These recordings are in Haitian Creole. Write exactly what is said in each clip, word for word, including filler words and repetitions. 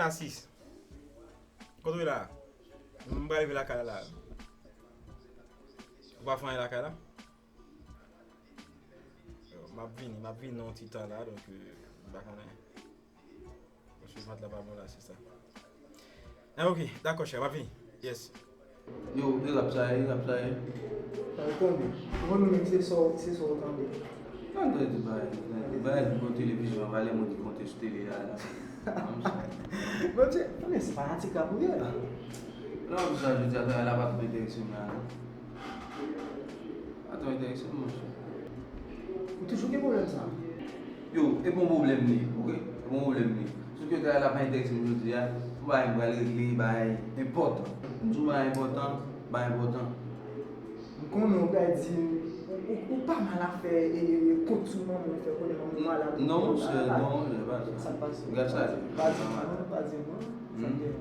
Asis. Kote w ye la? M pral rive lakay la la. Ou pa fè anyen lakay la? Yo, m ap vini, m ap vini nan yon ti tan la, donk, euh, m pa konnen. Paske vant la pa bon la, se sa. Ah, ok, dakò, chè, m ap vini. Yes. Yo, e rap sa ye, e rap sa ye. Sa yo tande. Ou konn nou menm se sa, se sa w tande. Mwen tande tout bagay, tout bagay, tout bagay, bon televizyon, valè moun ki konte sou tele a la. Bondye, men se fanatik rap ou ye. Non, sa, jodi a, travay la pa twò enterese m la, non. Pa twò enterese m, monchè. Ou toujou gen pwoblèm sa? Yo, e pa yon pwoblèm li, ok? E pa yon pwoblèm li. Sou ke travay la pa enterese m jodi a, pou bagay m pral regle, bagay enpòtan. M di w bagay enpòtan, bagay enpòtan. M konnen w pral di m, ou, ou, ou pa mal a fè, e, e, e, kont sou manman w, fè konnen manman w malad. Non, monchè, non, monchè, pa sa. Sa k pase? Gad sa, pa di m non, pa di m non. Sa k gen?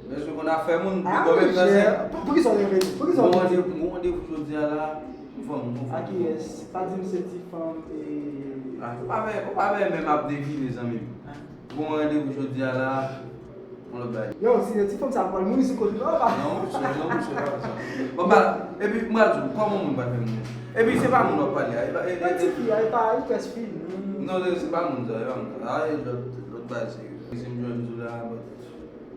Mesye konn afè moun, ah, bon, men monchè, pou, poukisa w reveni? Poukisa w reveni? Bon, randevou, bon, randevou jodi a la, m fè m, m fè m. A kiyès? Pa di m se ti fanm, e. Ah, ou pa fè, ou pa fè menm ap devine, zanmi m. Ah. Bon, randevou jodi a la, yon lòt bagay. Yo, si se ti fanm sa pral mouri sou kote la, pa. Non, monchè, non, monchè, pa fè sa. Bon, ba, epi, m pral di w, kòman moun pa fè moun? Epi, se pa moun w ap pale a, e pa, e, e, e, ti fi a, e pa, e près fi, non. Non, se pa moun sa, e pa moun sa. A, e lòt, lòt bagay serye. Si m jwenn di w la, but,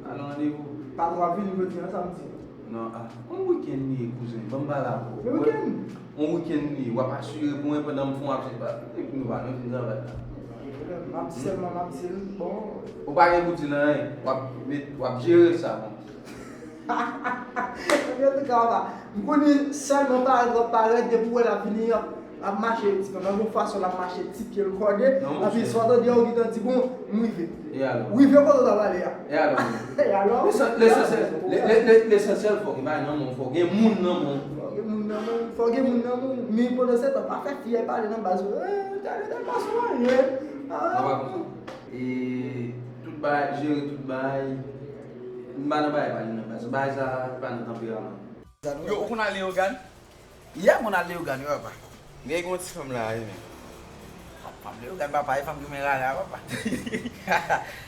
al nan randevou. Patwon ap vini jodi a, sa m di. Non, ah, yon wikenn li ye, kouzen. Ban m pale avè w. Yon wikenn? Yon wikenn li ye. W ap asire pou mwen pandan m fè yon absans. Epi nou pa nan fin travay la. M ap di sèlman, m ap di l, bon. Ou pa gen pou di nan anyen. W ap met, w ap jere sa, bon. Antouka, papa, m konnen sèlman parèt w ap parèt, depi w wè l ap vini, ap, ap mache, ti, nan yon fason l ap mache, ti pye l kòde, epi swa tande yon gitan di, bon, m rive. E alò? Ou rive kote w ta prale a? E alò? E alò? Lesansyèl, le, le, le, lesansyèl, fò gen bagay nan men w, fò gen moun nan men w. Fò gen moun nan men w, fò gen moun nan men w. Men pandan se tan, pa fè fi a pale nan baz ou. Eh, tèl, tèl pa sou anyen. Ah. Nan pa konsa. E tout bagay, jere tout bagay. M pa nan bagay pale nan baz. Bagay sa pa nan tanperaman. Yo, ou konn al Leyogàn? Yeah, m konn al Leyogàn, wi, papa. Gen yon ti fanm la, wi, men. Fanm Leyogàn, papa, e fanm ki men rara, papa.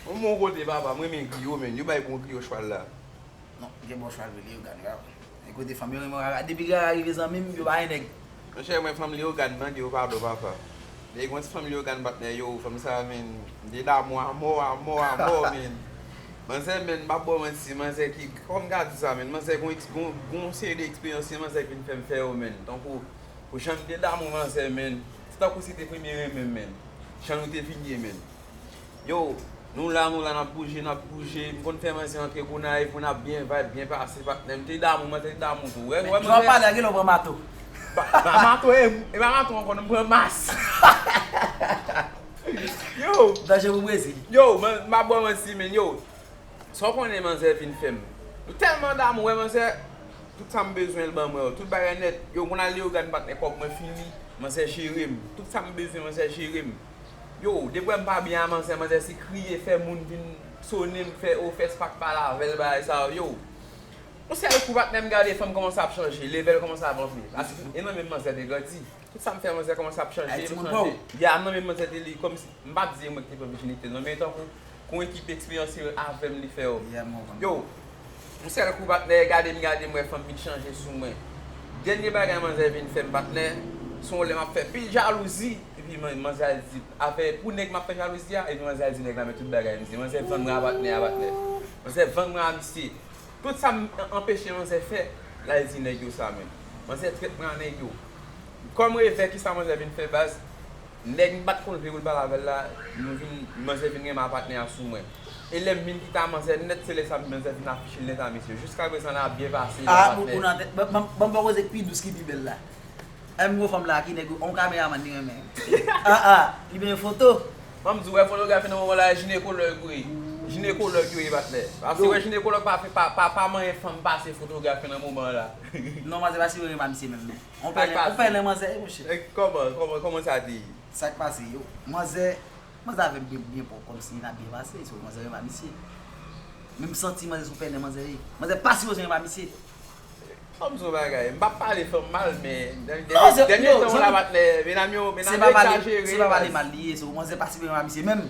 Mwen, mwen kote, papa, mwen renmen griyo, men. Yo bay bon griyo chwal la. Non, gen bon chwal, wi, Leyogàn, wi, papa. E kote fanm yo renmen rara. Depi rara rive zanmi m, yo pa gen nèg. Monchè, mwen fanm Leyogàn, mande yo padon, papa. Lè gen yon ti fanm Leyogàn, patnè, yo, fanm sa, men. M te damou amò, amò, amò, men. Manzè, men, m p ap ba w manti, manzè ki, kòman m ka di sa, men, manzè gon, gon, gon seri de eksperyans, se manzè ki vin fè m fè yo, men. Tankou, pou jan m te damou manzè, men, se tankou se te premye renmen m, men. Jan nou te vin ye, men. Yo, nou la, nou la, n ap bouje, n ap bouje. M konn fè manzè antre Gonayiv pou n ap byen vibe, byen pase, patnè. M te damou, manzè te damou tou. Wè, wè, manzè. Jan w pale a, genlè w pran mato. Pa, pa mato, e, e pa mato ankò, non, m pran mas. Yo! Danje pou Brezil. Yo, man, m pa bò manti, men, yo. Sa w konnen manzè vin fè m. Nou tèlman damou, wè, manzè, tout sa m bezwen, l ban mwen yo. Tout bagay nèt. Yo, m konn al Leyogàn, patnè, kòb mwen fini. Manzè jere m. Tout sa m bezwen, manzè jere m. Yo, depi w wè m pa byen a manzè, manzè se kriye, fè moun vin sonnen m, fè ofès, pa k pale avè l, bagay sa yo. Yo, yon sèl kou, patnè, m gade fanm kòmanse ap chanje, leve l kòmanse ap anfle. Paske e nan men m manzè te grandi. Tout sa m fè, manzè kòmanse ap chanje, ap chanje. Ya, nan men m manzè te li, kòmsi, m p ap di e mwen ki te pran vijinite, non, men tankou, kon ekip eksperyans avè m li fè yo. Yo, yon sèl kou, patnè, gade m, gade m, wè fanm vin chanje sou mwen. Dènye bagay manzè vin fè m, patnè, se yon lè m ap fè pil jalouzi, epi man-, manzè al di, afè, pou nèg m ap fè jalouzi a, epi manzè al di nèg la, men tout bagay m di. Manzè vann mwen a patnè a, patnè. Manzè vann mwen a misye. Tout sa m anpeche manzè fè, l al di nèg yo sa menm. Manzè trèt mwen a nèg yo. Kòm revè, kisa manzè vin fè, baz? Nèg m pa t konn vle pou l pale avè l la, nou vin, manzè vin renmen a patnè a sou mwen. E lè m vin kite a manzè nèt, se lè sa manzè vin afiche l nèt a mesye. Jiskaprezan, n ap byen pase, a, patnè. Ou nan tèt, ban, ban, ban m ba w koze k pi dous, ki pi bèl la. Menm gwo fanm la, ki nèg, yon kameramann li renmen. Ah, ah, li benyen foto. Ban m di w, wè, fotograf nan moman la, jinekològ yo ye. Jinekològ yo ye, patnè. Paske, wè, jinekològ pa, pa, pa, pa manyen fanm pase fotograf nan moman la. Non, manzè pa sipoze renmen a misye menm, non. On pèlen, on pèlen manzè, monchè. E kòman, kòman, kòman sa te ye? Sa k pase, yo? Manzè, manzè avè m byen, byen pwòp, kòmsi n ap byen pase, so manzè renmen a misye. Men m santi manzè se on pèlen manzè ye. Manzè pa sipoze renmen a misye. Ban m di w yon bagay, m p ap pale fanm mal, men dènye, dènye tan w la, patnè, medam yo, medam yo egzajere, baz. Se pa pale mal li ye, so manzè pa sipoze renmen a misye menm.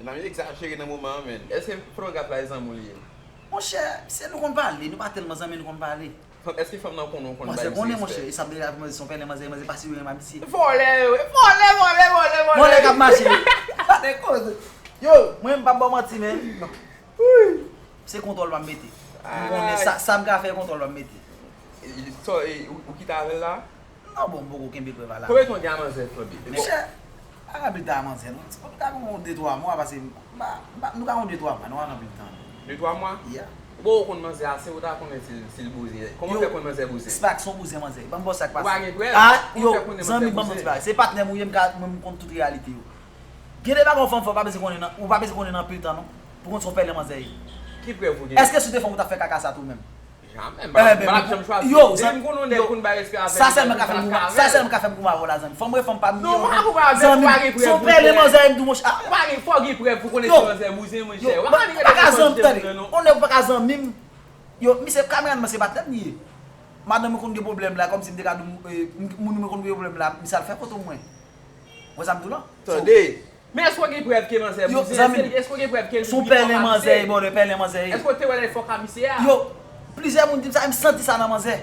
Zanmi egzajere nan moman an, menn. Èske fotograf la e zanmi w li ye? Monchè, se nou konn pale, nou pa tèlman zanmi, nou konn pale. Fanm, èske fanm nan konnen w konn bay misye respè? Manzè konnen, monchè, e sa m te di avè manzè, se yon pèlen manzè, manzè pa sirye pa misye. Vòlè yo, vòlè, vòlè, vòlè, vòlè. Vòlè k ap mache. Pa de koze. Yo, mwen m p ap ba w manti, men. Se kontwòl pa m mete. M konnen sa, sa m ka fè, kontwòl pa m mete. E, e, so, e, ou, ou kite avè l la? Non, bon, m poko kenbe prèv a la. Konbyen tan w gen a manzè, Flanbe? Monchè, pa gen anpil tan a manzè, non. Ti pòt ka gen yon de twa mwa, pase m pa, m pa, nou ka gen yon de twa mwa, nou pa gen anpil tan, non. De twa mwa? Yeah. Bon, ou konn manzè a, se ou ta konnen si l, si l bouzen. Kòman w fè konn manzè bouzen? Spak, se yon bouzen manzè. Ban m ba w sa k pase. Ou pa gen prèv? Ah, yo, zanmi, ban m yon ti bagay. Se patnè m ou ye, m ka, mwen m konn tout reyalite yo. Gen de bagay yon fanm fè, ou pa bezwen konnen nan, ou pa bezwen konnen nan anpil tan, non. Pou konn si yon pèlen manzè ye. Ki prèv ou gen? Èske si w te fanm, ou t ap fè kaka sa tou menm? Jamè, m pa, m pa janm chwazi. Yo, depi m konnen yon nèg konn bay respè avè l, sa sèlman ka fè m goumen, sa sèlman ka fè m goumen avè w la, zanmi. Fanm refanm pa m ye. Non, ou pa goumen avè l, ou pa gen prèv pou fè. Son pèlen manzè m di w, monchè. Ou pa gen, fò gen prèv pou konnen si manzè bouzen, monchè. Ou pa ka zanmi, tande. On nèg ou pa ka zanmi m. Yo, misye, kameramàn mwen se patnè m li ye. Madanm mwen konn gen pwoblèm la, kòmsi m te ka di w, moun mwen konn gen pwoblèm la, misye al fè foto mwen. Wè sa m di w lan? Tande. Men èske w gen prèv ke manzè bouzen? Èske, èske w gen prèv ke li pran pa misye? Son pèlen manzè, brother, pèlen manzè. Èske w te wè lè l fòk a misye a? Yo, plizyè moun di m sa, m santi sa nan manzè.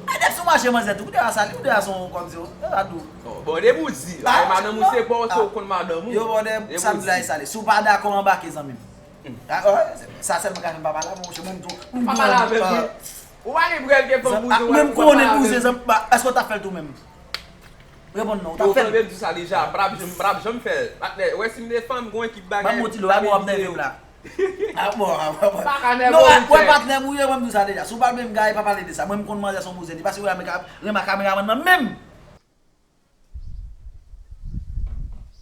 Ay, dèp sou mache manzè tou, ou deyò sa, li, ou deyò son kòmsi, yo, yo la dou. Bon, depi w di, ay madanm ou se pa w, se ou konn madanm ou. Yo, brother, sa m di la e sa li. Si w pa dakò, anbake zanmi m. Sa sèlman ka fè m pa pale avè w, monchè, mwen m tou, m tou. Pa pale avè l, wi. Ou pa gen prèv ke fanm bouzen, ou pa pale avè l. Menm konnen bouzen, zanmi, èske w t ap fè l tou menm? Reponn non, ou t ap fè l. Yo, tande m di sa deja, m p ap janm, m p ap janm fè l. Patnè, wè si m te fanm, gon ekip bagay, m t ap evite yo. Ah bon, ah bon, ah bon. Pa ka nève w, monchè. Non, wè patnè m ou ye, mwen m di w sa deja. Si w pa vle m gaye, pa pale de sa. Mwen m konn manzè se yon bouzen, li pase renmen ka-, renmen kameramann nan menm.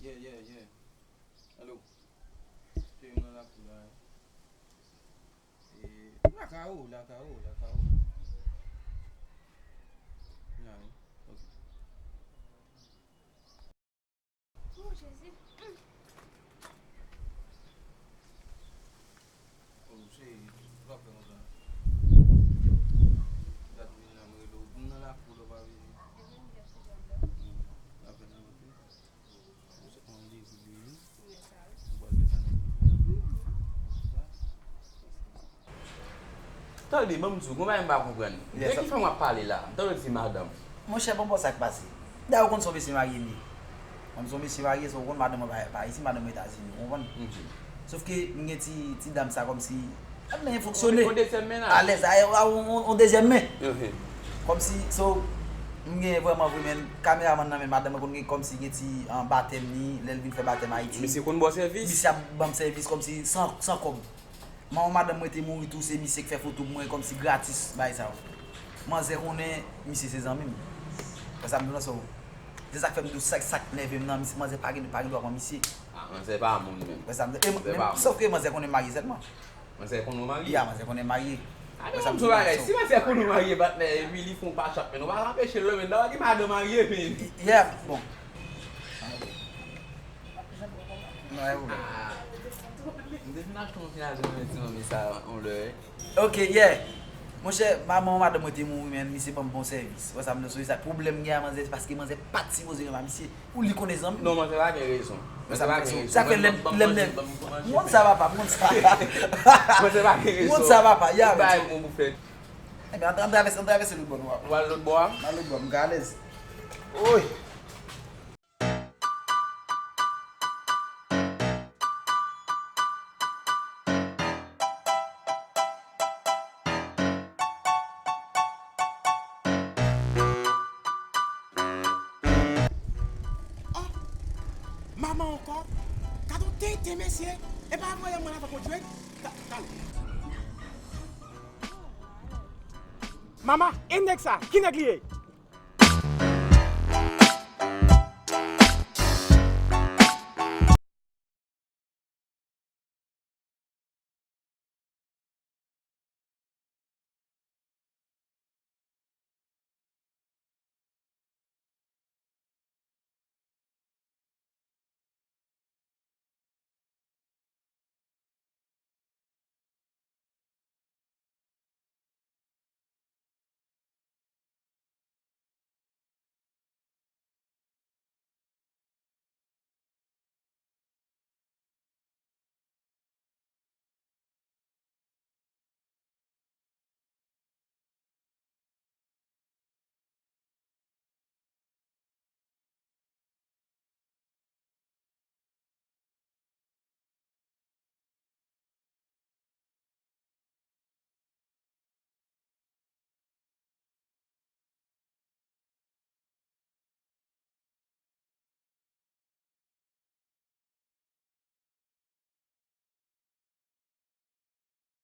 Yeah, yeah, yeah. Hello. Se yon nan lakou la, wi. E, lakay ou, lakay ou, lakay ou. Wi, ok. Oh, Jezi. Oh, se, sa w ap fè konsa? Gad vin la, m rele w. M nan lakou la, w pa vini. L ap fè nan wout wi. Tande, ban m di w, gon bagay m pa konprann. De ki fanm w ap pale la? M tande w di madanm. Monchè, bon, bon, sa k pase? Dayè, ou konn se yon mesye marye m ye. Kòm se yon mesye marye, so ou konn madanm mwen pa, pa isi, madanm mwen Etazini, ou konprann? Sof ke m gen ti, ti dam sa kòmsi, ap nan fonksyone. Yon dezyèm mennaj. Alèz, a, a, on, on, on dezyèm men. Kòmsi, so, m gen vrèman vre, men kameramann nan, men madanm mwen konn gen kòmsi gen ti, an, batèm li, lè l vin fè batèm Ayiti. Misye konn ba w sèvis? Misye ap ban m sèvis kòmsi san, san kòb. Manman madanm mwen te mouri tou, se misye k fè foto pou mwen kòmsi gratis, bagay sa yo. Manzè konnen misye se zanmi m. Wè sa m di w lan, so, se sa k fè m di w sa, sa k nève m nan, misye, manzè pa gen, pa gen dwa pran misye. Ah, manzè pa moun menm. Wè sa m di w, e, men, sòf ke manzè konnen m marye sèlman. Manzè konnen w marye? Ya, manzè konnen m marye. Ale, m di w bagay, si manzè konnen w marye, patnè, epi li fè w pa chap, men ou pa ka anpeche l, non, men dayè gen madanm marye, men. Ya, bon. Ah, m te fin achte yon ti lajan nan men ti manmi sa yon lè. Ok, yeah. Monchè, manman madanm mwen te mouri, men misye ban m bon sèvis. Wè sa m di w, se sa pwoblèm m gen a manzè, se paske manzè pa t sipoze renmen misye. Ou li konnen zanmi. Non, manzè pa gen rezon. Manzè pa gen rezon. Sa fè lè m, lè m, m konn sa papa, m konn sa. Manzè pa gen rezon. M konn sa papa, ya. Li bay bon pou fè. Ebyen, ann travèse, ann travèse lòt bò, nou ap. Nou al lòt bò a? Nou al lòt bò, m ka alèz. Oy! Oh! Manman ankò? Gad on tenten, mesye! E pa voye mwen avèk on djwèt? Ka-, kal. Mama, e nèg sa? Ki nèg li ye?